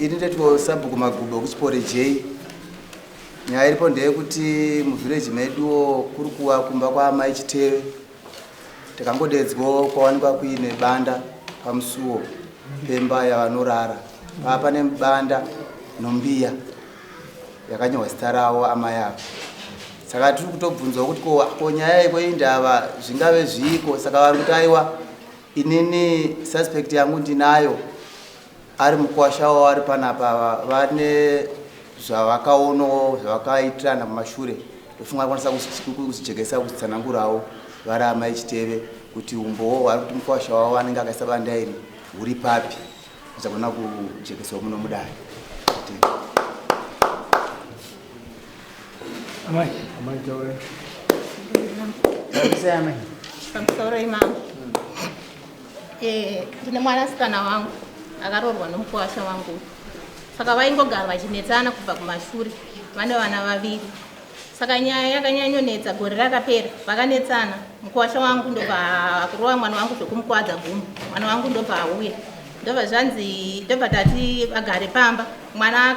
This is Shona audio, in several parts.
Ini ndetwo sabhuku Magubo kuchipore J. Nyaya iripo ndeyekuti muvhireji meduwo kuri kuwa kumba kwaamai Chiteve. Takangodedzwawo kwawanikwa kuine banda pamusuwo pemba yavanorara. Paa pane banda nombiya yakanyorwa zita ravo amai ava. Saka tiri kutobvunzwa kuti ko nyaya iko indava zvingave zviiko saka vari kuti aiwa inini suspect yangu ndinayo ari mukwasha wavo ari panapa ava vane zvavakaonawo zvavakaitirana kumashure ndofunga vakwanisa kuzvijekesa kuzvitsanangurawo vari amai Chiteve kuti umbowo hwaari kuti mukwasha wavo anenge akaisa banda iri huri papi zvichagona kujekeswa muno mudare. Amai, amai taurai. Tarisai amai. Pamusoro imama. Eh, ndine mwanasikana wangu akaroorwa nomukuwasha wangu. Saka vaingogara vachinetsana kubva kumashure. Vane vana vaviri. Saka nyaya yakanyanyonetsa gore rakapera vakanetsana. Mukuwasha wangu ndobva kurova mwana wangu zvekumukwadza gumbo. Mwana wangu ndobva auya. Ndobva zvanzi ndobva tati vagare pamba. Mwana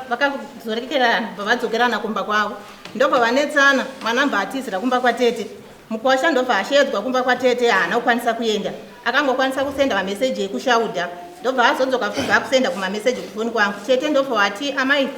vakazorekerana bva vadzokerana kumba kwavo. Ndobva vanetsana mwana mbva atizira kumba kwatete. Mukwasha ndobva asheedzwa kumba kwatete haana kukwanisa kuenda. Akangokwanisa kusenda mameseji ekushaudha. Ndobva azodzoka futi akusenda kumameseji kufoni kwangu. Tete ndobva wati amai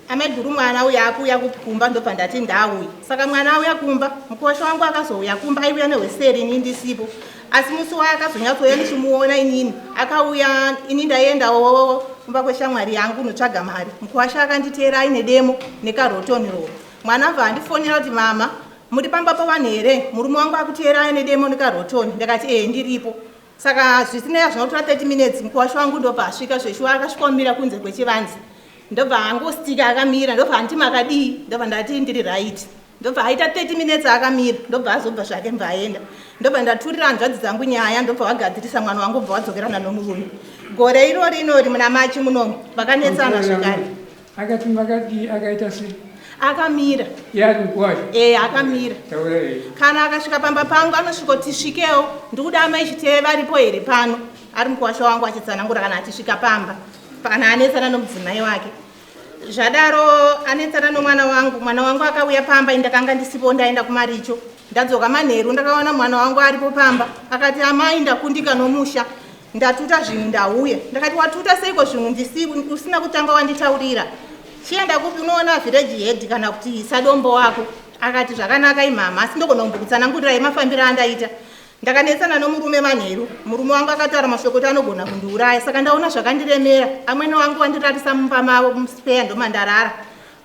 Amaiguru mwana uya akuuya kumba ndobva ndati ndauya. Saka mwana auya kumba, mukuwasha wangu akazouya kumba aiuya nehweseri ini ndisipo. Asi musi waakazonyatsouya ndichimuona inini, akauya ini ndaiendawo kumba kweshamwari yangu kunotsvaga mari. Mukuwasha akanditeera aine demo nekarotoni roro. Mwana abva andifonera kuti mama, muri pamba pavanhu here? Murume wangu akuteera aine demo nekarotoni. Ndakati ehe ndiripo. Saka zvisinei hazvina kutora 30 minutes mukuwasha wangu ndobva asvika zveshuwa akasvika omira kunze kwechivanze ndobva angostika akamira ndobva anditi makadii ndobva ndati ndiri right ndobva aita 30 minutes akamira ndobva azobva zvake mbva aenda ndobva ndaturira hanzvadzi dzangu nyaya ndobva vagadzirisa mwana wangu bva vadzokerana nomurume gore iro rinori muna machi munomu vakanetsana zvekare Akati makadii akaita sei? Akamira. Yari mkwasha. Eh, akamira. Taurai. Kana akasvika pamba pangu anosvikoti svikewo ndikuda amai Chiteve varipo here pano. Ari mukwasha wangu achitsanangura kana achisvika pamba. Kana anetsana nomudzimai wake. Zvadaro anetsana nomwana wangu, mwana wangu akauya pamba ini ndakanga ndisipo ndaenda kumaricho. Ndadzoka manheru ndakaona mwana wangu aripo pamba akati amai ndakundika nomusha. Ndatuta zvinhu ndauya. Ndakati watuta seiko zvinhu ndisi usina kutanga wanditaurira. Chienda kupi unoona village head kana kuti sadombo wako. Akati zvakanaka imama asi ndogona kumbokutsanangurirai mafambiro andaita. Ndakanetsana nomurume manheru. Murume wangu akataura mashoko kuti anogona kundiuraya saka ndaona zvakandiremera. Amwene wangu vandirarisa mumba mavo muspare ndomandarara.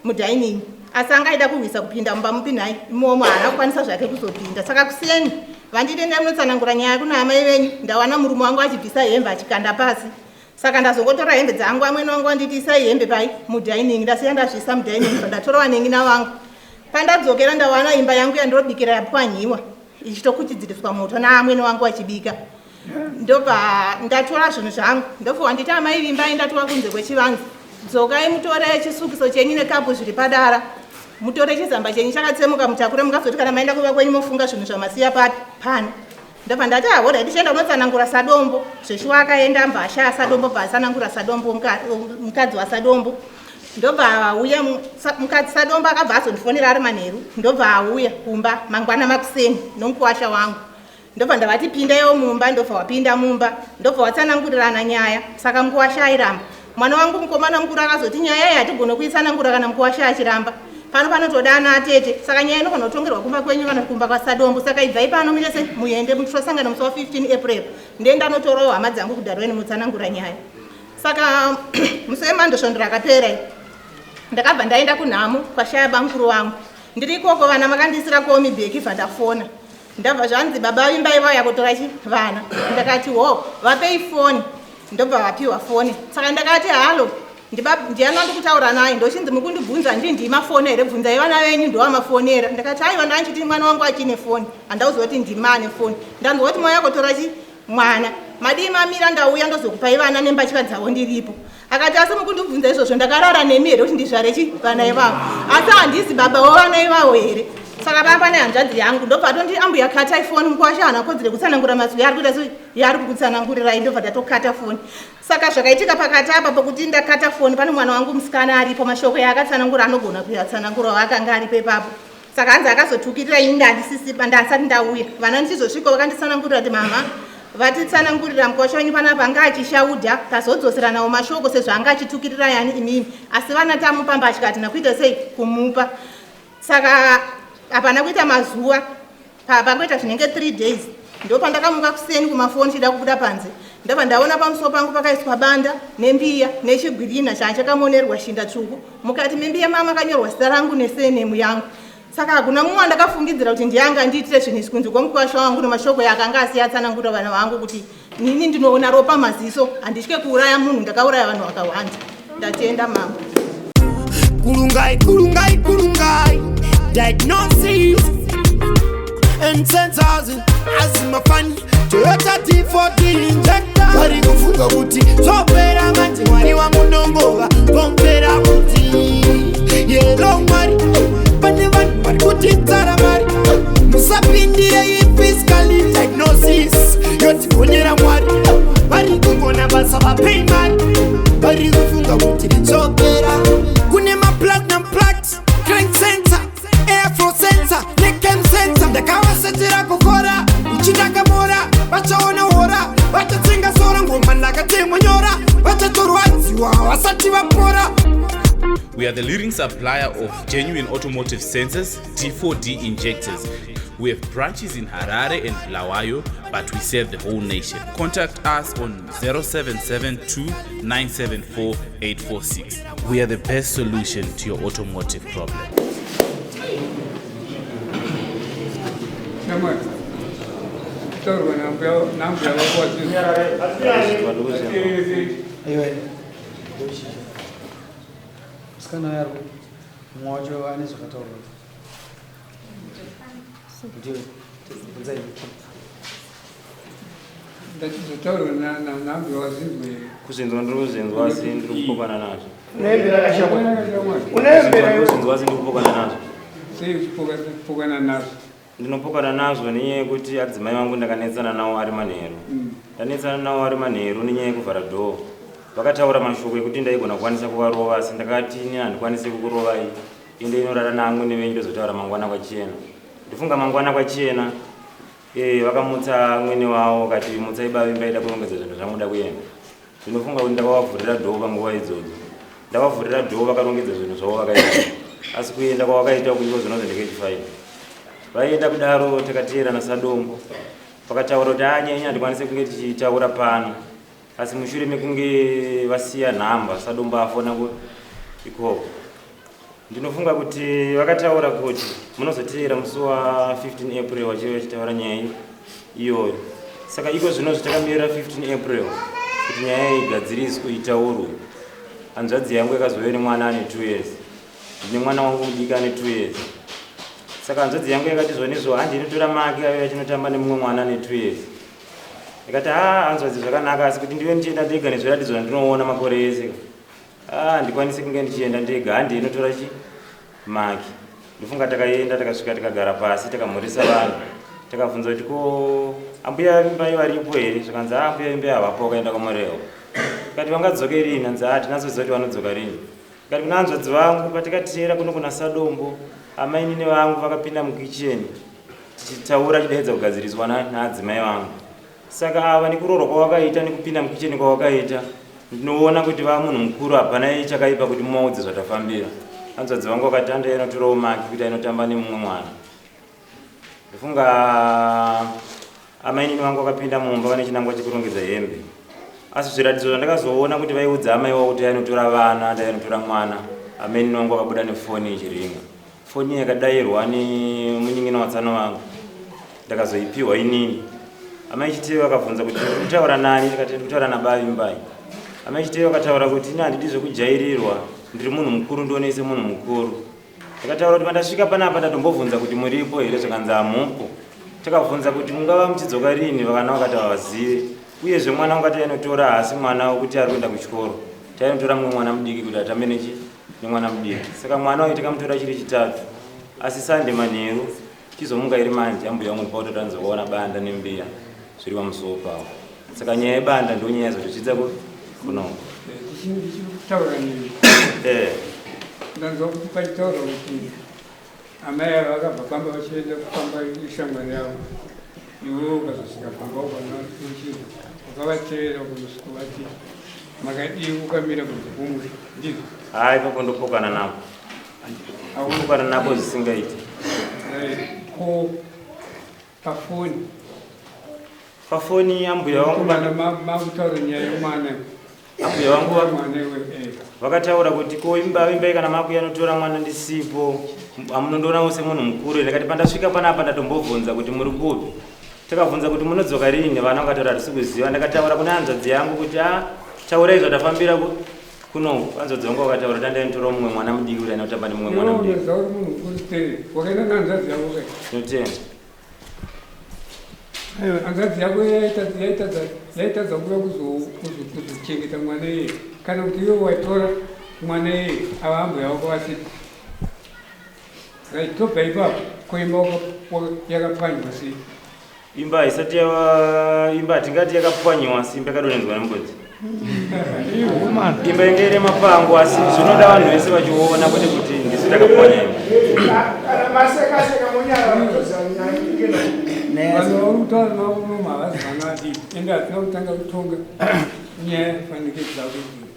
Mudining asi anga aida kurwisa kupinda mumba mupi nhai imomo haana kukwanisa zvake kuzopinda saka kuseni vanditi endai munotsanangura nyaya kuna amai venyu ndawana murume wangu achibvisa hembe achikanda pasi saka ndazongotora hembe dzangu amwene wangu vanditi isai hembe pai mudining ndasiya ndazviisa mudining ndatora vanengina vangu pandadzokera ndawana imba yangu yandinobikira yapwanyiwa ichitokuchidziriswa moto naamwene wangu achibika ndobva ndatora zvinhu zvangu ndobva wanditi amai vimbai ndatora kunze kwechivanze dzokai mutore chisukiso chenyu nekapu zviri padara mutore chizamba chenyu chakatsemuka mutakure mukazoti kana maenda kuva kwenyu mofunga zvinhu zvamasiya papi pano ndobva ndati ahora ah, tichienda kunotsanangura sadombo zveshuwa akaenda mbva ashaya sadombo bva atsanangura sadombo mukadzi wasadombo ndobva auya mukadzi sadombo akabva azondifonera ari manheru ndobva auya kumba mangwana makuseni nomukuwasha wangu Ndobva ndavati pindaiwo mumba ndobva wapinda mumba ndobva watsanangurirana nyaya saka mukuwasha airamba. Mwana wangu mukomana mukuru akazoti nyaya iyi hatigone kuitsanangura kana mukuwasha achiramba. Pano panotoda ana atete saka nyaya inogona kutongerwa kumba kwenyu kana kumba kwaSadombo saka ibvai pano mese muende tosangana musi wa 15 April ndiye ndanotorawo hama dzangu kuDarwen motsanangura nyaya. Saka musi wemando svondo rakapera ndakabva ndaenda kunhamo kwashaya bamukuru vangu. Ndiri ikoko vana makandiisira komi bheki bva ndafona. Ndabva zvanzi baba vimbai vauya kutora chi vana. Ndakati ho vapei foni. Ndobva vapiwa foni. Saka ndakati halo ndiani wandikutaura naye ndochinzi mukundibvunza ndi ndima foni here bvunzai vana venyu ndowamafonera ndakati aiwa ndanchiti mwana wangu achine foni handauziva kuti ndima ane foni ndanzwa kuti mauya kutora chi mwana madii mamira ndauya ndozokupai vana nembatya dzavo ndiripo akati asi mukundibvunza izvozvo ndakarara nemi here kuti ndizvare chi vana ivavo asi handizi baba wevana ivavo here Saka papa nehanzvadzi yangu ndobva atondi ambuya katai foni, mukwasha haana kodzero yekutsanangura mazwi yaari kuita sei yaari kukutsanangurirai, ndobva ndatokata foni. Saka zvakaitika pakati apa pokuti ndakata foni, pane mwana wangu musikana aripo, mashoko yaakatsanangura anogona kuyatsanangura akanga aripo ipapo. Saka hanzi akazotukirira ini ndandisisipa, ndasati ndauya. Vana ndichizosvika vakanditsanangurira kuti mama vatitsanangurira mukwasha wenyu panapa anga achishaudha, tazodzoseranawo mashoko sezvo anga achitukirira yani imimi, asi vana tamupa mbatya hatina kuita sei kumupa. Saka hapana kuita mazuva, pangoita zvinenge 3 days, ndo pandakamuka kuseni kumafoni chida kubuda panze, ndobva ndaona pamusoro pangu pakaiswa banda nembiya nechigwirina chachakamonerwa shinda tsvuku. Mukati membiya mama makanyorwa zita rangu nesenemu yangu. Saka hakuna mumwe wandakafungidzira kuti ndiye angandiitire zvinhu izvi kunze kwemukwasha wangu nemashoko yaakanga asiya atsanangurira vana vangu kuti nini ndinoona ropa maziso, handitye kuuraya munhu, ndakauraya vanhu vakawanda. Ndatenda mama. Kulungai, kulungai, kulungai. Diagnosis and sensors azimafani Toyota D4D injector. Vari kufunga kuti zvopera manje, Mwari wangu ndongova pompera kuti yero Mwari. Pane vanhu vari kutitsara mari, musapindire ifiscally diagnosis yotigonera Mwari. Vari kugona basa vapei mari, vari kufunga kuti zvopera. Kune maplatinum plugs, crank sensor, airflow sensor necam sensor. Ndakavasetera kukora uchindakamora, vachaona hora, vachatsenga sora ngoma ndakatemwa nyora, vachatorwadziwa vasati vapora. We are the leading supplier of genuine automotive sensors, D4D injectors. We have branches in Harare and Bulawayo, but we serve the whole nation. Contact us on 0772 974 846. We are the best solution to your automotive problem. Shamwari, taurwa nambuya nambuya vako wazvinzwa. Iwe ndochisha musikana yaro, mumwe wacho ane zvakataurwa, ndiwe bvunzai. Ndachizotaurwa nambuya wazvinzwa here? Kuzvinzwa ndiri kuzvinzwa, asi ndiri kupokana nazvo. Unoembera. Kuzvinzwa, asi ndiri kupokana nazvo. Sei uchipokana nazvo? Ndinopokana nazvo nenyaya yekuti adzimai vangu ndakanetsana nawo ari manheru. Ndanetsana nawo ari manheru nenyaya yekuvhara dhoo. Vakataura mashoko ekuti ndaigona kukwanisa kuvarova, asi ndakati ini handikwanisi kukurovai, inde inorara namwe nevenyu, ndozotaura mangwana kwachena. Ndifunga mangwana kwachena vakamutsa mwene wavo, vakati mutsai bavi, mbaida kurongedza zvinhu zvamuda kuenda. Ndinofunga kuti ndakavavhurira dhoo panguva idzodzo. Ndavavhurira dhoo, vakarongedza zvinhu zvavo, vakaenda. Asi kuenda kwavakaita kuiko zvinonzi ndekechifai. Vaienda kudaro, takateerana sadombo, vakataura kuti anyanya handikwanisi kunge tichitaura pano, asi mushure mekunge vasiya nhamba, sadombo afona ikoko. Ndinofunga kuti vakataura kuti munozoteera musi wa15 April vachive vachitaura nyaya iyoyo. Saka iko zvino zvitakamirira 15 April kuti nyaya iyi igadziriswe, itaurwe. Hanzvadzi yangu yakazouya nemwana ane 2 years, ndine mwana wangu mudiki ane 2 years. Saka hanzvadzi yangu yakati zvonizvo handi inotora make aive achinotamba nemumwe mwana ane 2 years. Ndikati ha, hanzvadzi, zvakanaka, asi kuti ndive ndichienda ndega nezviratidzo zvandinoona makore ese, a handikwanisi kunge ndichienda ndega, handi inotora chi maki. Ndofunga takaenda, takasvika, tikagara pasi, takamhoresa vanhu, takabvunza kuti ko ambuya Vimbai varipo here? Zvikanzi a ambuya Vimbai havapo, vakaenda kwaMurewo. Tikati vangadzoke rini? Hanzi a tinatsoziva kuti vanodzoka rini. Tikati kuna hanzvadzi vangu, patikateera kuno kuna sadombo, amainini vangu vakapinda mukicheni tichitaura chidaidza kugadziriswa naadzimai vangu. Saka ava nekuroorwa kwavakaita nekupinda mukicheni kwavakaita, ndinoona kuti va munhu mukuru, hapana chakaipa kuti mumaudze zvatafambira. Hanzvadzi vangu vakati anda inotorawo maki kuti ainotamba nemumwe mwana. Ndofunga amainini vangu vakapinda mumba vane chinangwa chekurongedza hembe, asi zviratidzo zvandakazoona kuti vaiudza amai wavo kuti ainotora vana, ndainotora mwana. Amainini vangu vakabuda nefoni ichiringa, foni yakadayirwa nemunin'ina watsano vangu, ndakazoipiwa inini. Amai Chiteve vakabvunza kuti ndiri kutaura nani? Ndikati ndiri kutaura nabavi Mbai. Amai Chiteve vakataura kuti ini handidi zvekujairirwa, ndiri munhu mukuru, ndionese munhu mukuru. Ndakataura kuti pandasvika panapa ndatombobvunza kuti muripo here, zvakanzi hamupo. Takabvunza kuti mungava muchidzoka rini, vakana vakati havazive. Uyezve mwana ungati ainotora haasi mwana wekuti ari kuenda kuchikoro, tainotora mumwe mwana mudiki kuti atambe nechi nemwana mudiki. Saka mwana uyu takamutora chiri chitatu. Asi Sunday manheru chizomuka iri manje ambuya vangu ndipautotanza kuona banda nembiya zviri pamusuwo pavo. Saka nyaya yebanda ndonyaya yazotosvitsa kuno. Tichitaura nemi. Eh. Ndanzwa kuti pachitaurwa kuti amai ava vakabva pamba vachienda kufamba ishamwari yavo. Iwe ukazosvika pamba ukaona uchiri ukavatevera kunosvika vati makadii ukamira kunze kwomusha ndizvo. Haa ipapo ndopokana napo. Kupokana napo zvisingaiti. Ko pafoni Pafoni ambuya vangu Kana makutaura nyaya yemwana. Ambuya vangu mwana iwe eh. Vakataura kuti ko imba imbai kana makuya notora mwana ndisipo amunondoona semunhu mukuru ndakati pandasvika panapa ndatombobvunza kuti muri kupi takabvunza kuti munodzoka rini vana vakataura hatisi kuziva ndakataura kune hanzvadzi yangu kuti a taurai zvatafambira kuno hanzvadzi vangu vakataura kuti andai mumwe mwana mudiki kuti aina kutamba nemumwe mwana mudiki Unoziva kuti munhu mukuru sei wakaenda nehanzvadzi yako kai tinotenda Aiwa, hanzvadzi yako yaitadza kuuya kuzochengeta mwana iyeye kana kuti iwe waitora mwana iyeye ava ambuya vako vasipo right tobva ipapo ko imba yakapwanywa sei imba haisati yava imba hatingati yakapwanyiwa asi imba yakadonhedzwa nemukadzi imba inge ine mapango asi zvinoda vanhu vese vachiona kwete kuti ndisu takapwanya imba Kana masekaseka monyara vanotoziva nyaya. Vanhu vari kutaura navo unomu havazi vana vadiki ende hatina kutanga kutonga nyaya fanike dzako idzi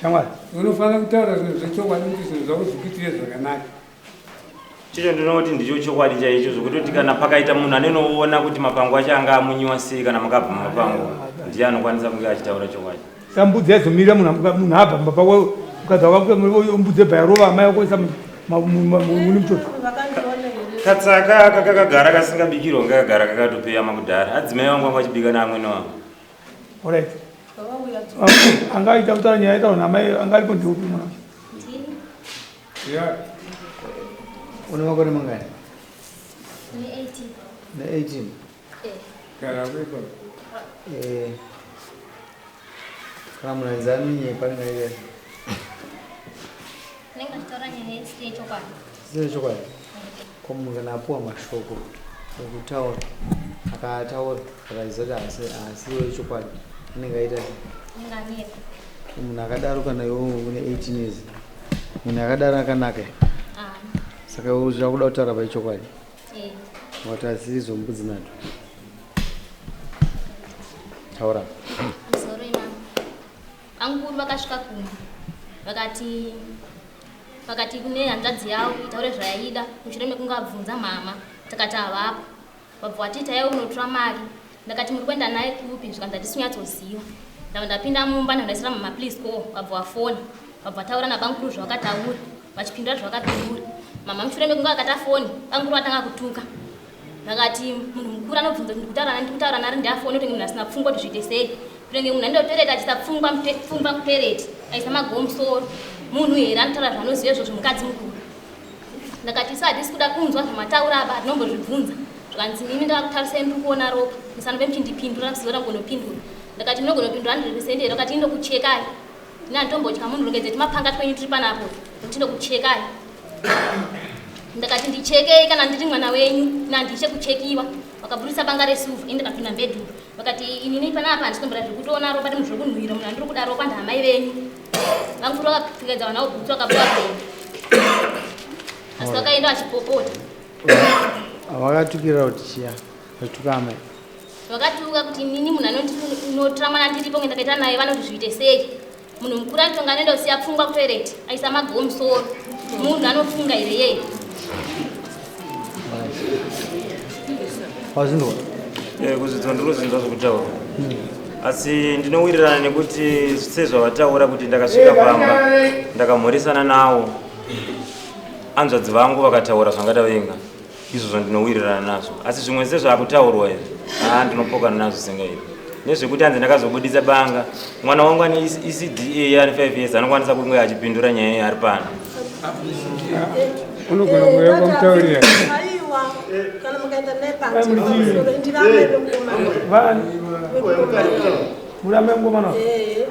Shamwari. Unofanira kutaura zvinhu zvechokwadi kuti zvinhu zvako zvikuitire zvakanaka. Chicho ndinoti ndicho chokwadi chaicho zvekutoti kana pakaita munhu anenoona kuti mapango acho anga amunyiwa sei kana makabva mumapango ndiye anokwanisa kunge achitaura chokwadi. Saka mbudzi yaizomirira munhu munhu abva mumba pako mukadzi wako mbudzi yebva yarova amai wako isa muni muchoto. Katsaka aka kakagara kasingabikirwa ngakagara kakatopeyama kudhara. Adzimai vangu vanga vachibika naamwene wangu. Alright. Anga aita kutaura nyaya itaura naamai anga aripo ndiupi mwana? Yeah. Une makore mangani? Ndine 18. Ne 18. Eh. Gara kuipa. Eh. Kana munhu ainzi anonyepa anenge aita Ndinenge ndichitaura nyaya isiri yechokwadi. Isiri yechokwadi. Ko munhu kana apuwa mashoko ekutaura akaataura akaziva kuti haasiwo echokwadi anenge aita sei? Anenge anyepa. Munhu akadaro kana iwe une 18 years munhu akadaro akanaka here? Ah. Saka iwe zvakuda kutaura pachokwadi Eh. wati asiri mbudzi nato taura. Musoro imama. Vanguru vakasvika kumba vakati vakati kune hanzvadzi yavo itaure zvayaida mushure mekunge abvunza mama takati havapo vabva vati taiwe unotora mari ndakati muri kuenda naye kupi zvikanzi hatisi kunyatsoziva ndabva ndapinda mumba ndabva ndaisira mama please call vabva vafona vabva vataura nabamukuru zvavakataura vachipindura zvavakapindura mama mushure mekunge vakata foni bamukuru vatanga kutuka vakati munhu mukuru anobvunza kuti ndikutaura ndikutaura nari ndiafoni kuti munhu asina pfungwa kuti zviite sei kunenge munhu anoenda kutoilet achiisa pfungwa pfungwa kutoilet aisa magowo musoro munhu here anotaura zvaanoziva izvozvo mukadzi mukuru ndakati isu hatisi kuda kunzwa zvamataura apa hatinombozvibvunza zvikanzi mimi ndakakutarisai ndiri kuona ropa musanombe muchindipindura musizora mugonopindura ndakati munogonopindura 100% here vakati indokuchekai ini handitombotya munhu rongedze tumapanga twenyu turi panapo nokuti ndokuchekai ndakati ndichekei kana ndiri mwana wenyu ini handishe kuchekiwa vakaburitsa banga resuvha ini ndakapinda mbedhuru vakati inini panapa handitombora zvekutoona ropa ndinhu zvekunhuhwira munhu andiri kuda ropa ndaamai venyu vamukuru vakapfekedza vana vobhutsu vakabuda kuenda asi vakaenda vachipopota Vakatukirira kuti chiya vachituka amai. Vakatuka kuti inini munhu anotora mwana ndiripo nge ndakaita naye vanoti zviite sei munhu mukuru anotonga anoenda kusiya pfungwa kutoilet aisa magowo musoro munhu anofunga here yeye Wazvinzwa? Eh, kuzvinzwa ndinozvinzwa zvekutaura asi ndinowirirana nekuti sezvavataura kuti ndakasvika pamba ndakamhoresana nawo hanzvadzi vangu vakataura zvangatavenga izvozvo ndinowirirana nazvo asi zvimwe sezvaakutaurwa izvi haa ndinopokana nazvo singaiti nezvekuti hanzi ndakazobudisa banga mwana wangu ane ECDA ane 5 years anokwanisa kunge achipindura nyaya iyi ari pano Unogona kuuya kwamutaurira. Aiwa, kana mukaenda naye panze ndirambe Vani. Murambe mukomana. Eh,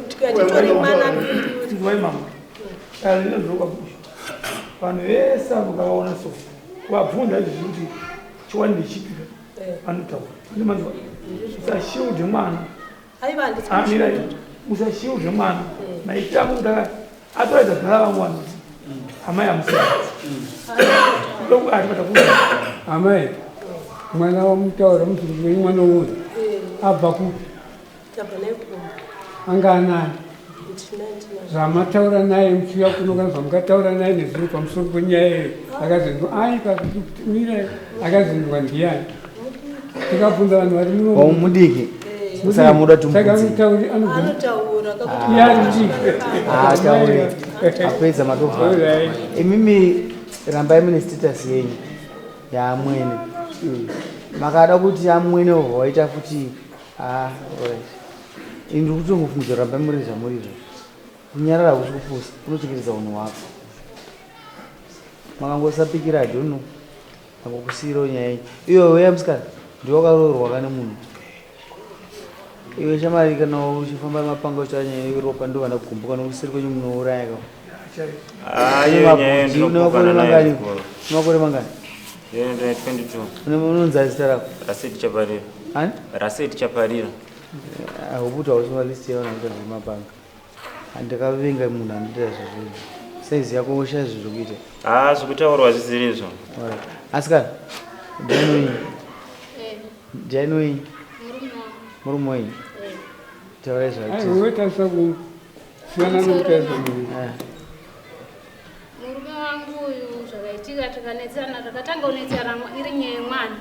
tikatitori mwana Tinzwai mama. Kana ndinodzoka kusha. Vanhu vese avo mukavaona so. Wabvunza izvi kuti chiwani ndechipika vanotaura andimanzwa usashiudhe mwana amira usashiudhe mwana maitamo kuti atoraidza zina ravamwe vanhu kuti amai amusea amai mwana wamutaura muzukuru wenyu mwana uyu abva kupi anga anani zvamataura naye muchiuya kuno kana zvamukataura naye nezuro pamusoro penyaya iyo akazinzwa ai kakutimira akazinzwa ndiyani tikabvunza vanhu vari muno mudiki saka muda saka mutauri anotauri apedza matobva imimi rambai mune status yenyu yaamwene makada kuti amwene obva waita futi ah, alright ini ndiri kutongofungidzira rambai muri zvamuri izvo kunyarara hakusi kupusa kunochengetedza unhu hwako makangosapikira i don't know akokusiyirawo nyaya yenyu iwe weya musikana ndiwe wakaroorwa kane munhu iwe shamari kana uchifamba mapanga uchitaura nyaya yeropa ndo vana kugumbuka nokuseri kwenyu munouraya ka Ah, iyo nyaya ndinopokana makore nayo mangani zvikuru. makore mangani Iyo ndine 22. Unonzi zita rako? Raseti Chaparira. Ani? Raseti Chaparira. Ahobuti hausi list yevanhu vanoita zvemabhanga. Handakavenga munhu anoita zvazvo. Saizi yako woshaya zvinhu zvokuita. Ah, zvekutaurwa zvisiri izvo. Alright. Asikana, ndiani wenyu? Ndiani wenyu? Murume wenyu? Taurai Ai, unotarisa kusiyana nokutarisa munhu. Murume wangu uyu zvakaitika takanetsana, takatanga kunetsana iri nyaya yemwana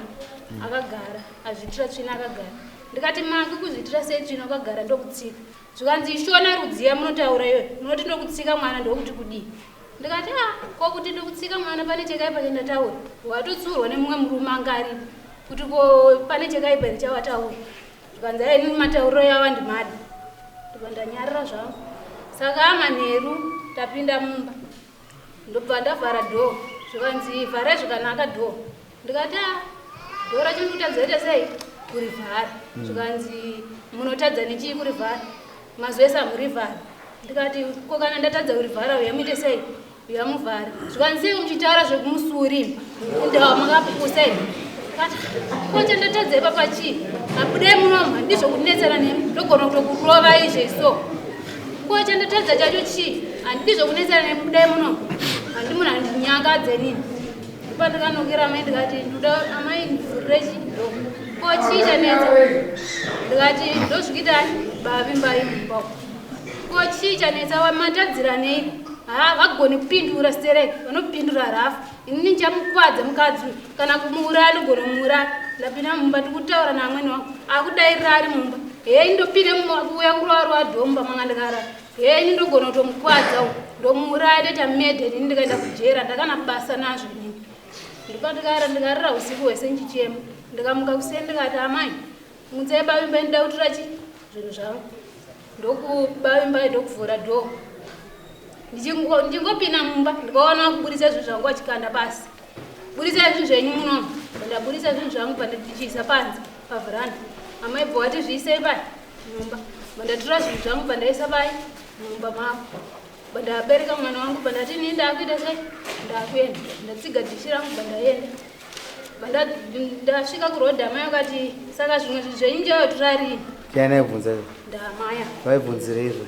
akagara azviitira tsvina akagara. Ndikati maki kuzviitira sei tsvina wakagara ndokutsika. Zvikanzi ishona rudziya munotaura iyoyo, munoti ndokutsika mwana ndokuti kudii. Ndikati ah, ko kuti ndokutsika mwana pane chakaipa chandataura. Watotsurwa nemumwe murume anga aripo kuti ko pane chakaipa here chawataura. Zvikanzi ai ini matauriro yavo handimadi. Ndobva ndanyarara zvangu. Saka amanheru tapinda mumba. Ndobva ndavhara dhoo. Zvikanzi vharai zvakanaka dhoo. Ndikati ah, dhoo racho ndikutadza kuita sei? Kurivhara. Zvikanzi munotadza nechii kurivhara? Mazuva ese hamurivhari. Ndikati ko kana ndatadza kurivhara uya muite sei? Uya muvhare. Zvikanzi sei muchitaura zvekumusuri? Indawa makapusa imi. Ndikati ko chandatadza ipapa chii? Abudai munomu handizvo kunetsana nemi. Ndogona kutokurova izve so. Ko chandatadza chacho chii? Handidi zvokunetsana nemi budai munomu. Handi munhu handinyangadze nini. Ndopandakanokera amai ndikati ndoda amai ndivhurire chi ndo. Ko chii chanetsa? Ndikati ndozvikitani bavimbai mumba umu. Ko chii chanetsa wamatadziraneiko? Ha vagoni kupindura stereki vanopindura rafu. Ini ndichamukuvadza mukadzi uyu kana kumuuraya ndogona kumuuraya. Ndapinda mumba ndikutaura naamwene wangu akudairira ari mumba. Hei ndopinde mumba kuuya kurova rova dhomba manga ndikarara. Hei ini ndogona kutomukuvadza uyu ndomuuraya ndoita murder ini ndikaenda kujera ndakana basa nazvo inini. Ndopandikara ndikarara usiku hwese ndichichema. Ndikamuka kuseni ndikati amai mutsai bavimba ndida kutora chi zvinhu zvangu. Ndokubavimba ndokuvhura dhoo. Ndichingopinda mumba ndikaona kuburitsa zvinhu zvangu vachikanda pasi. Buritsai zvinhu zvenyu munomu. Ndaburitsa zvinhu zvangu pandichiisa panze pavheranda. Amai bva vati zviisei pai mumba. Ndatora zvinhu zvangu pandaisa pai mumba mavo. Ndabereka mwana wangu pandati ini ndakuita sei ndakuenda. Ndatsiga dhishi rangu pandaenda. Ndasvika kurodhi amai vakati saka zvimwe zvinhu zvenyu ndichayotora rini. Ndiani aibvunza izvo? Ndamaya. Vaibvunzirei izvozvo?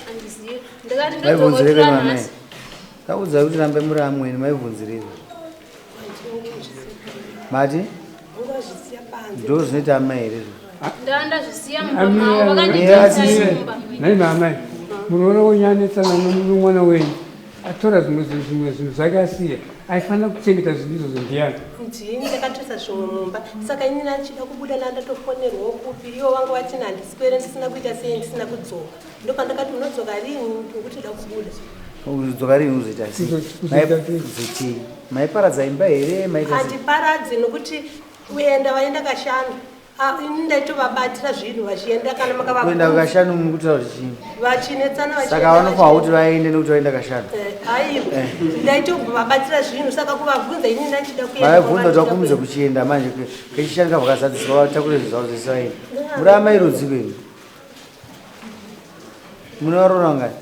Handizivi. Ndikati Vaibvunzirei ndodzokotora kwemamai? nhasi. Takuudzai kuti rambai muri amweni maibvunzirei izvozvo? Mati? Ndo zvinoita amai here izvozvo? Ndandazvisiya mumba mavo vakandidzosa mumba. Nhai maamai, muroora wenyu anetsana nomwana wenyu atora zvimwe zvinhu zvimwe zvinhu zvake asiya aifanira kuchengeta zvinhu izvozvo ndiyani? Ndini ndakatoisa zvimwe mumba saka ini ndichida kubuda nandatofonerwawo kupi ivo vanga vati handiswere ndisina kuita sei ndisina kudzoka ndopandakati unodzoka rini nokuti da kubuda. Kudzoka rini uzoita sei? Kuzotii? Maiparadza imba here? Maita sei? Handiparadzi nokuti kuenda vaenda kashanu. Ah, ini ndaitovabatira zvinhu vachienda kana Kuenda makavabvunza kashanu muri kutaura kuti chii? vachinetsana Saka vachienda vanofanira kuti vaende nekuti vaenda kashanu. Aiwa, ndaitovabatira zvinhu saka kuvabvunza ini ndachida kuenda Vaibvunza kuti kwavandida vakurumidze kuenda. kuchienda manje kechishanu kabva kazadziswa vatakure zvinhu zvavo zvese vaende. Muri amai rudzi kwenu? Mune varoora vangani?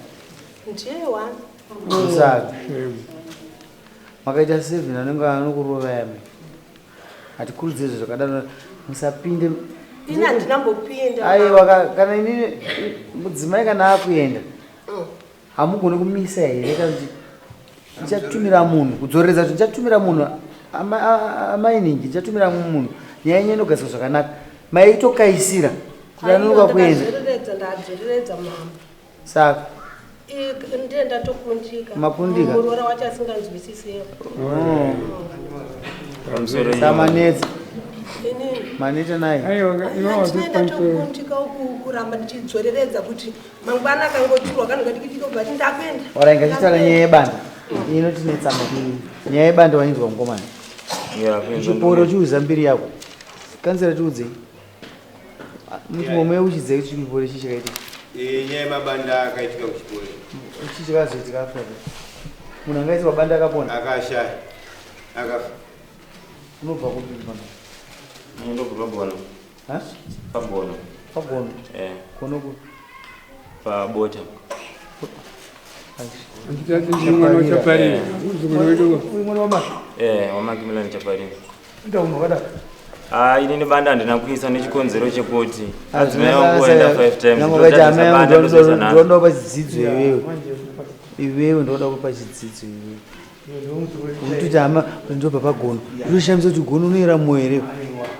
Ndiye one. Saka. Makaita seven anenge anokurova yame. Hatikurudzire zvo zvakadaro musapinde. Ini handina mbopinda. Aiwa kana ini mudzimai kana akuenda. Hamugoni kumisa here kana kuti ndichatumira munhu kudzoreredza kuti ndichatumira munhu amainingi ndichatumira munhu nyaya yenyu inogadzirwa zvakanaka maitokaisira kuti anonoka kuenda. Ndadzoreredza mama. Saka ndiye ndatokundika. Makundika. Muroora wacho asinganzwisisiwo. Oh. Samanetsa. Maneta naye. Ndatokundika kuramba ndichidzoreredza kuti mangwana akangoturwa kanhu kadikidiki obva ati ndakuenda. Ora ingachitaura nyaya yebanda. Inotinetsa mukuru. Nyaya yebanda wainzwa mukomana. Chiporo chiuza mbiri yako. Kanzera tiudzei. Muti momwe uchidzei chiporo ichi chakaitika. Eh, nyaya yemabanda akaitika kuchiporo. Ichi chakazoitika after. Munhu angaiswa banda akapona. Akashaya. Akafa. Unobva kupi pano? Ndobva pagono. Ha? Pagono. Pagono. Eh. Gono kupi? Pabota. Mwana waChaparira. Muzukuru wedu. Mwana wamaki. Eh, wamaki Milani Chaparira. Ndaunhu wakadaro. Ah, ini nebanda handina kuisa nechikonzero chekuti Adzimai adzimai vangu vaenda 5 times. Nyange amai Ndoda vangu ndozoisa nhasi. ndoda kupa chidzidzo iwewe. Iwewe ndoda kupa chidzidzo iwewe. Unototi hama kuti ndobva pagono. Unoshamisa kuti gono unoera moyo here?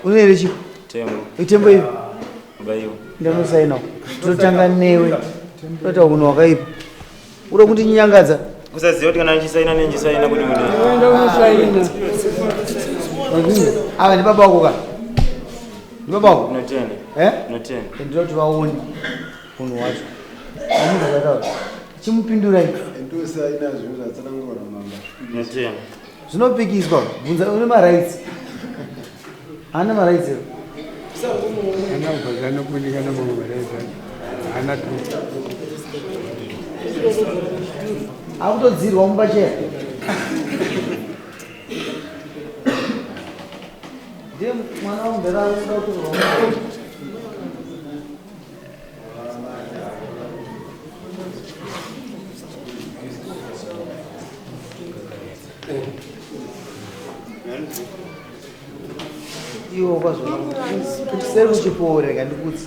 Unoera chi? Tembo. Itembo ipi? Baiwa. Ndanosainawo. Tinotanga newe. Toita unhu wakaipa. Uda kundinyangadza. Kusaziva kuti kana ndichisaina nendichisaina kuti kudii. Unoenda unosaina. Ava ndi baba wako ka? Ndi baba wako? Ndinotenda. Eh? Ndinotenda. Ndinoda kuti vaone unhu hwacho. Amunhu zvakataura. Chimupindurai. Ndosaina zvinhu zvatsanangura mamba. Ndinotenda. Zvinopikiswa. Bvunza une marights. Haana marights here? Ana kubva anokundikana mamwe marights acho. Haana tu. Akutodzirwa mumba cheya. Ndiye mwana wangu ndara akuda kutorwa mumba. Iwo kwazvona kuseri kuchipore rega ndikudze.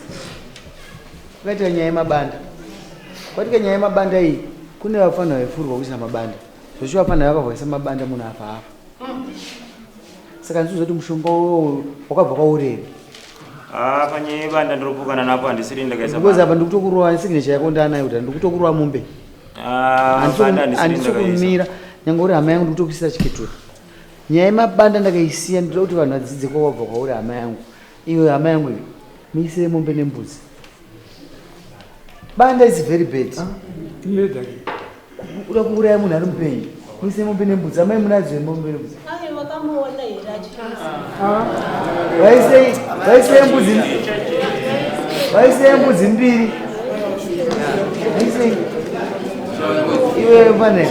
Kwakaitika nyaya yemabanda. Kwaitika nyaya yemabanda iyi kune vafanira vaifurwa kuisa mabanda. Zvochi vafanira vakavhaisa mabanda munhu afa afa. Saka ndizvo kuti mushonga uwowo wakabva kwauri here? Ah, panyaya yebanda ndiropokana napo handisiri ndakaisa Because banda. apa ndikutokurova signature yako ndanayo kuti ndikutokurova mombe. Ah, banda handisiri Handisi ndakaisa. kumira nyange uri hama yangu ndikutokuisira chiketura. Nyaya yemabanda ndakaisiya ndinoda kuti vanhu vadzidze kwawabva kwauri hama yangu. Iwe hama yangu iwe muisire mombe nembudzi. Banda is very bad. Uda kuuraya munhu ari mupenyu. Muisire mombe nembudzi. Amai munadzo here mombe nembudzi? Ai vakamuona here achiisa. Vaisei vaisei mbudzi. Vaisei mbudzi mbiri. Vaisei. Iwe pane.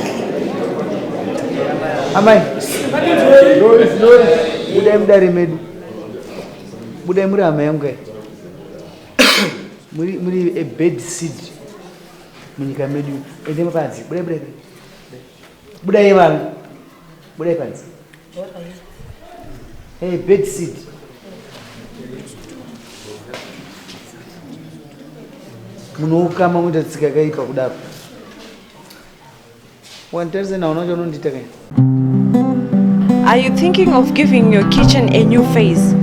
Amai. Budai mudare medu. Budai muri hama yangu kai. Muri muri a bad seed munyika medu. Ende panze. Budai budai. Budai vanhu. Budai panze. Hey, bad seed. Munhu wokama unoita tsika yakaipa kudaro. Wanditarisa naona chaunondiita kai. Are you thinking of giving your kitchen a new face?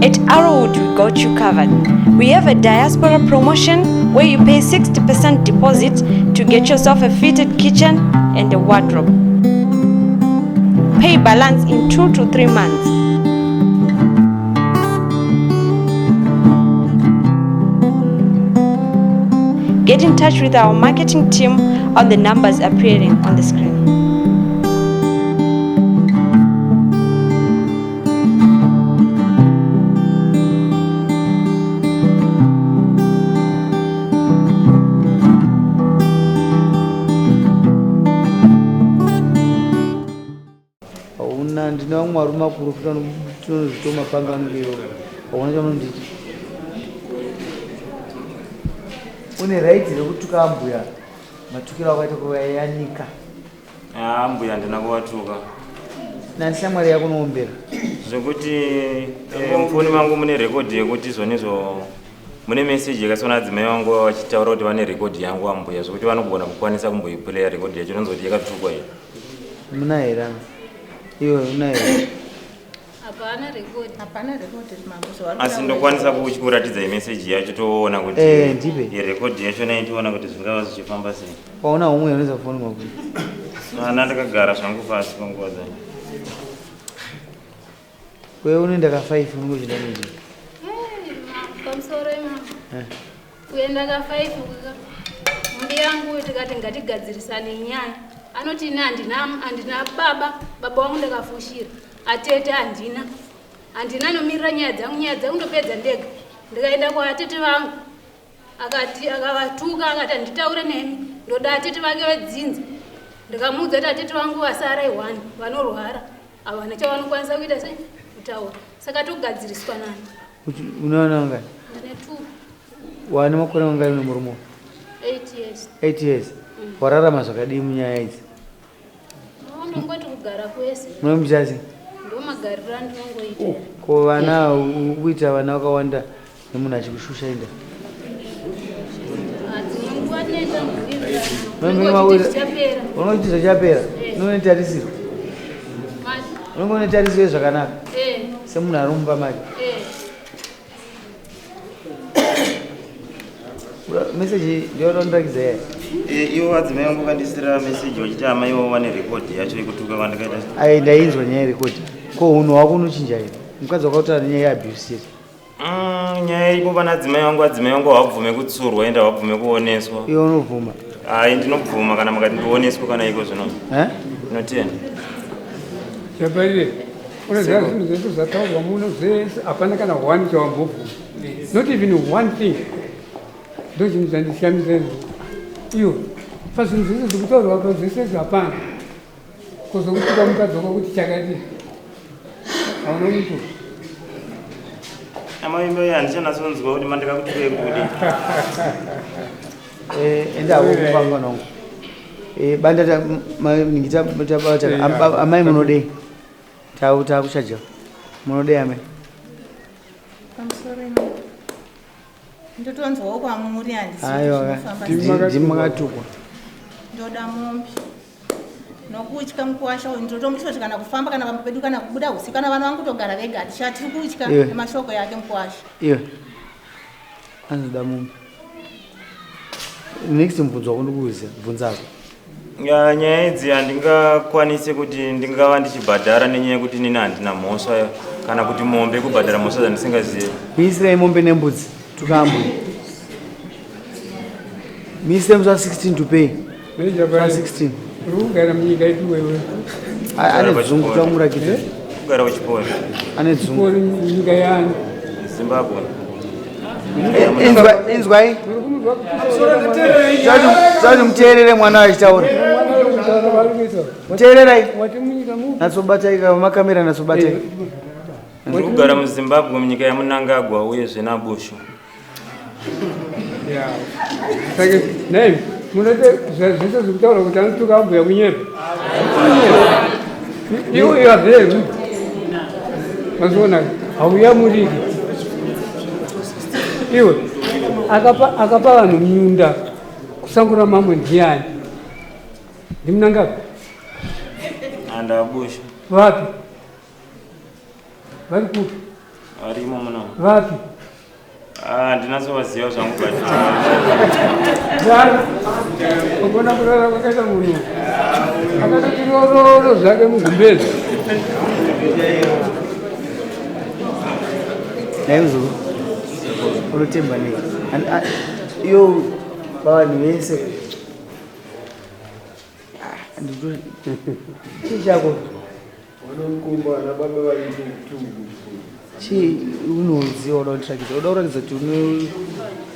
At Arrowwood, we got you covered. We have a diaspora promotion where you pay 60% deposit to get yourself a fitted kitchen and a wardrobe. Pay balance in 2 to 3 months. Get in touch with our marketing team on the numbers appearing on the screen. Hauna ndine vamwe varume makuru futi tinozvitoma mapanga anenge ivo. Hauna chaunonditi. Une right rekutuka ambuya matukiro akaita kuvayanika. Ah, mbuya handina kuvatuka. Nashamwari yako unoombera. Zvekuti eh, mufoni mangu mune rekodhi yekuti zvonizvo mune meseji yakaiswa naadzimai vangu vachitaura kuti vane rekodhi yangu ambuya zvekuti vanogona kukwanisa kumboipuleya rekodhi yacho inonzi kuti yakatukwa iyi. Muna here? Iwe una here? Hapana record. Hapana record mambo zvavari Asi ndokwanisa kukuratidzai meseji yacho toona kuti Eh, ndipe. rekodhi yacho nayi toona kuti zvingava zvichifamba sei. Waona umwe unoza foni mwako. Ana ndakagara zvangu pasi panguva dzacho. Wewe unoenda ka 5 unenge uchida neje. Pamusoro imambo. Eh. Kuenda ka 5 kuka. Mumbi yangu tikati ngatigadzirisane nyaya. Anoti ini handina handina baba, baba wangu ndakafushira. Atete handina. Handina anomirira nyaya dzangu, nyaya dzangu ndopedza ndega. Ndikaenda kwa atete vangu. Akati akavatuka akati handitaure nemi. Ndoda atete vake vedzinza. Ndikamuudza kuti atete vangu vasara iwani vanorwara. Havana chavanokwanisa kuita sei kutaura. Saka togadziriswa nani? Unaona ngani? Ndine 2. Wane makore mangani nemurume? 8 years. 8 years. Mm. Wararama zvakadii munyaya idzi? Ndongoti kugara kwese. Munomuchazi? Ndomagariro andinongoita. Ko vana ukuita vana vakawanda nemunhu achikushusha inda? Dzimwe nguva tinoita muwirirano. Zvichapera. Unoti zvichapera. Eh. Unone tarisiro. Unenge une tarisiro zvakanaka. Eh. Semunhu ari mumba make. Eh. Message ndiyondirakidza yaya. Eh, ivo vadzimai vangu vakandisira meseji vachiti amai vavo vane rekodhi yacho yekutuka kwandakaita. Ai ndainzwa nyaya yerekodi. Ko unhu hwako unochinja here? Mukadzi wakataura nenyaya yeabuse chete. Nyaya iripo pana adzimai vangu, adzimai vangu havabvume kutsurwa ende havabvume kuoneswa. Iwe unobvuma. Hai, ndinobvuma kana mukati ndioneswe kana iko zvino. Eh? Ndinotenda. Chabarire, unoziva zvinhu zvese zvataurwa muno zvese hapana kana one chawambobvuma. Not even one thing. Ndo chinhu chandishamisa izvo. Iyo, pazvinhu zvese zvikutaurwa pa zvese izvi hapana. Kuzokutuka mukadzi wako kuti chakati. Hauna mutuka. Amai mbai handichanyatsonzwa kuti mandikakutukai kuti kudii. Eh, enda hako kumba mwana wangu. Eh, banda ta ngita tabata amai munodei? Tau takuchaja. Munodei amai? Pamusoro imambo. Ndotonzwawo kwamuri handisi Aiwa. zvinofamba Ndimi makatukwa. Ndoda mombe. Nokutya mukuwasha uyu ndotomutya kuti kana kufamba kana pamba pedu kana kubuda usiku kana vana vangu togara vega haticha tiri kutya Iwe. nemashoko yake mukuwasha. Iwe. Anoda mombe. Next mubvunzo wako ndikuuziva, bvunzako. Ya, nyaya idzi handingakwanisi kuti ndingava ndichibhadhara nenyaya yekuti nini handina mhosva kana kuti mombe kubhadhara mhosva dzandisingazivi. Miisirai mombe nembudzi tukambwe. Miisire musi wa 16 to pay. Musi wa 16. Uri kugara munyika ipi wewe? Ane dzungu tamurakidza. Kugara kuchipori. Ane dzungu. Chipori nyika yani. Zimbabwe. Inzwa inzwai. Zvati muteerere mwana achitaura. Teererai. Natsobatai kama makamera natsobatai. Ndiri kugara muZimbabwe munyika yaMunangagwa uyezve naBushu. Ya. Saka nei munote zvese zvekutaura kuti anotuka ambuya kunyepa. Iwe you are very rude. Maziona hauyamuriki. Iwe akapa akapa vanhu munda kusangura mamwe ndiani? NdiMunangagwa. Andabushu. Vapi? Vari kupi? Varimo muno. Vapi? Ah, ndinatsovaziva zvangu but Dara. Ukona kurara kwakaita munhu. Akatoti rororo zvake mugumbezi. Nhai muzukuru. Unotemba nei? Iyo pavanhu vese. Ah, Chii chako? Vanomukumba ana baba varipo kutungu. Chii unoziva uda kundirakidza? Uda kurakidza kuti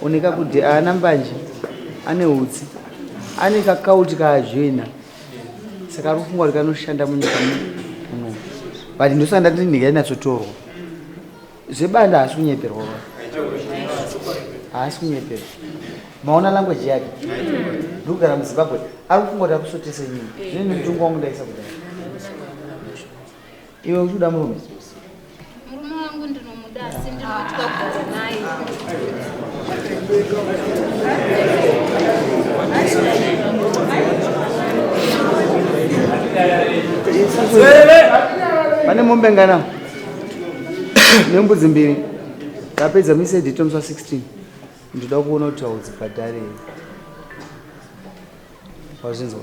unooneka kuti haana mbanje, ane hutsi, ane kakauti kaazvena. Saka ari kufunga kuti kanoshanda munyika muno. But ndosaka ndati ndinge ndinatsotorwa. Zvebanda haasi kunyeperwa ba. Haasi kunyeperwa. Maona language yake. Ndikugara muZimbabwe. Ari kufunga kuti akusotese nyini. Zvine mutongo wangu ndaisa kudai. Iwe uchikuda murume? Murume wangu ndinomuda asi ndinotya kugara naye. Pane mombe ngana nembudzi mbiri. Tapedza misi yedhito musi wa 16. Ndoda kuona kuti haudzibhadhare here. Wazvinzwa?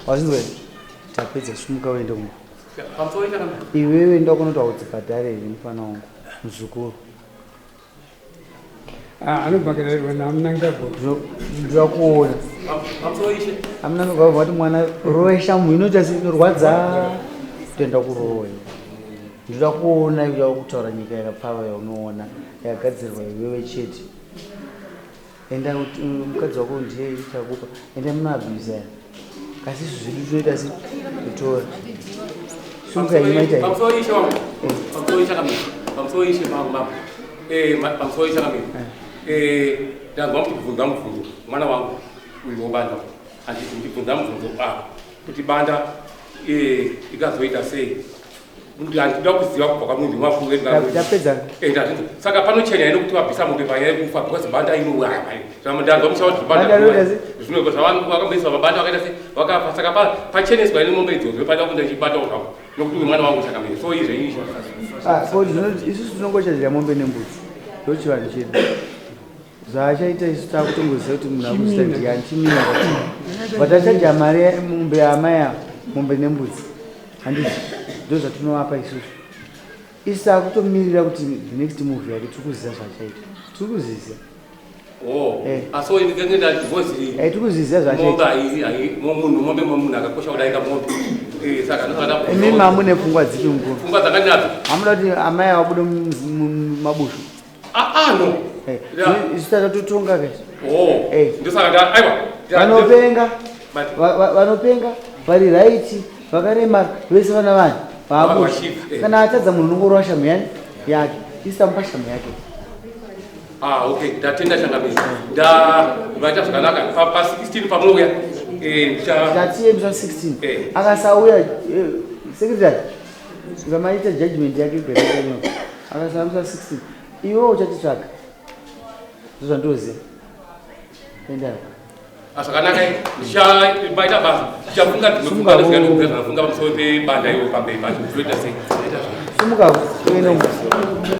Wazvinzwa here? Tapedza sumuka uende kumba. Iwewe ndoda kuona kuti haudzibhadhare here mufana wangu muzukuru. Ah, anobhadharirwa naMnangagwa. Ndoda kuona. AMnangagwa vati mwana rovesha munhu inoita se inorwadza. Toenda kurowa iwe. Ndoda kuona iwe kutaura nyika yakapfava yaunoona yakagadzirwa iwewe chete. Enda mukadzi wako ndiye chakupa. Enda munoabhiza. Kasi isu zvedu tinoita se kutora. Sumuka yenyu maita here? Pamusoro ishe wangu. Pamusoro ishe kamira. Pamusoro ishe mangu mama. Eh, pamusoro ishe kamira. Eh, ndanzwa muchibvunza mubvunzo mwana wangu uyu wobanda. Handiti muchibvunza mubvunzo ah kuti banda eh ikazoita sei? Handida kuziva kubva kwamunhu wafunge Tapedza. Eh, ndazvinzwa. Saka panochena here kuti vabvisa mombe panyaya yekufa because banda inouraya mai. Ndanzwa musha kuti Banda banda rinoita sei? zvino zvavanhu vakaisa mabanda vakaita sei vakafa saka pacheneswa ine mombe idzodzo paida kuenda ichibatawo zvako nokuti uyu mwana wangu chakamira so izve izvi Ah, ko isusu tinongochadya mombe nembudzi ndochivanhu chedu zvaachaita isu takutongoziva kuti munhu akuzita ndiani chimina but achadya mari mombe yaamai ava mombe nembudzi handiti ndo zvatinovapa isusu isu takutomirira kuti the next move yake tiri kuziva zvaachaita tiri kuziziva Oh, Eh. asi ndikangenda because Eh, tiri kuziziva mombe zvaachaita hai munhu mombe munhu akakosha kudarika mombe. Eh, saka ndosaka imi mamune pfungwa dzipi mukuru pfungwa dzakandinadzo hamuda kuti amai ava vabude mumabushu ah ah no Eh, Yeah. isu tatotonga kaizvo Oh, Eh. ndosaka aiwa vanopenga But- vanopenga vari raiti vakaremara vese vana vanhu vaabusha Vachief, eh. kana atadza munhu unongorova shamu yani yake isu tamupa shamu yake Ah, okay, ndatenda changamire. Nda vaita zvakanaka. Pa 16 pamunouya. Eh, ndicha ndatiye musi wa 16 Eh. akasauya secretary ngamaita judgment yake igare akasauya musi wa 16 iwewe uchatitsvaga ndozvandoziva endai Ah, zvakanaka. Ndicha baita basa. Ndichafunga Sumuka ndinofunga wo. ndinofunga pamusoro pebanda iwo pamberi pacho. Zvinoita sei? Ndaita zvakanaka. sumuka uende kumba.